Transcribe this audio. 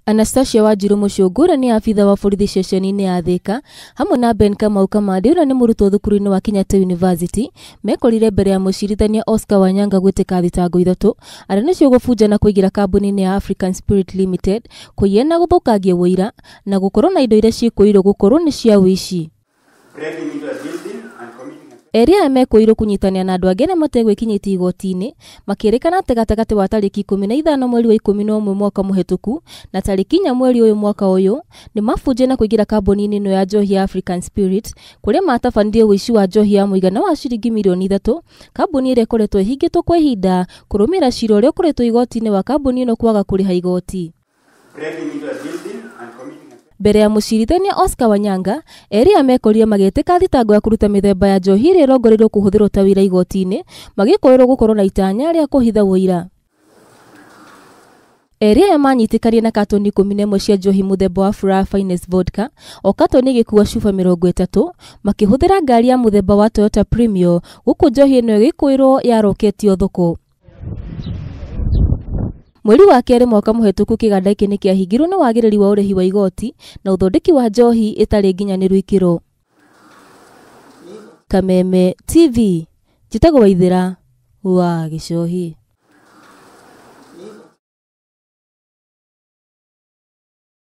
Anastasia Wanjiru Mũcũngũ ũrĩa nĩ abitha wa borithi ceceni-inĩ ya Thika hamwe na Ben Kamau Kamande ũrĩa nĩ mũrutwo thukuru-inĩ wa Kenyatta University mekorire mbere ya mũcirithania Oscar Wanyanga gwĩtĩka thitango ithatũ arĩa nĩcio gũbunja na kũingĩra kambuni-inĩ ya African Spirit Limited, kũiya na gũthũkangia ũira na gũkorwo na indo iria ciĩkũirwo gũkorwo nĩ cia ũici. Erĩ aya mekũirwo kũnyitanĩra na andũ angĩ arĩa mategwĩkinyĩtie igoti-inĩ makĩrĩkana atĩ gatagatĩ wa tarĩki 15 mweri wa 11 mwaka mũhetũku na tarĩki 4 mweri ũyũ mwaka ũyũ nĩ mabunjire na kũingĩra kambuni-inĩ ĩno ya njohi ya African Spirit kũrĩa matabanirie ũici wa njohi ya mũigana wa ciringi mirioni 3, kambuni ĩrĩa ĩkoretwo ĩhingĩtwo kwa ihinda kũrũmĩrĩra cira ũrĩa ũkoretwo igoti-inĩ wa kambuni ĩno kwaga kũrĩha igoti. Mbere ya mũcirithania Oscar Wanyanga, erĩ aya mekorire magĩtĩka thitango ya kũruta mĩthemba ya njohi ĩrĩa ĩrongoreirio kũhũthĩrwo ta ũira igoti-inĩ, magĩkũĩrwo gũkorwo na itanya rĩa kũhitha ũira. Erĩ aya manyitĩkanire na katoni 11 cia njohi mũthemba wa Furaha Finest Vodka, o katoni ĩgĩkuua cuba 30, makĩhũthĩra ngari ya mũthemba wa Toyota Premio, gũkũ njohi ĩno ĩgĩkũĩrwo yaroketio thoko. Mweri wa kerĩ mwaka mũhetũku kĩganda gĩkĩ nĩkĩahingirwo nĩ wagĩrĩri wa ũrĩhi wa igoti na ũthondeki wa njohi ĩtarĩ nginyanĩru ikĩro. Kameme TV, njĩtagwo Waithĩra wa Gĩcohi.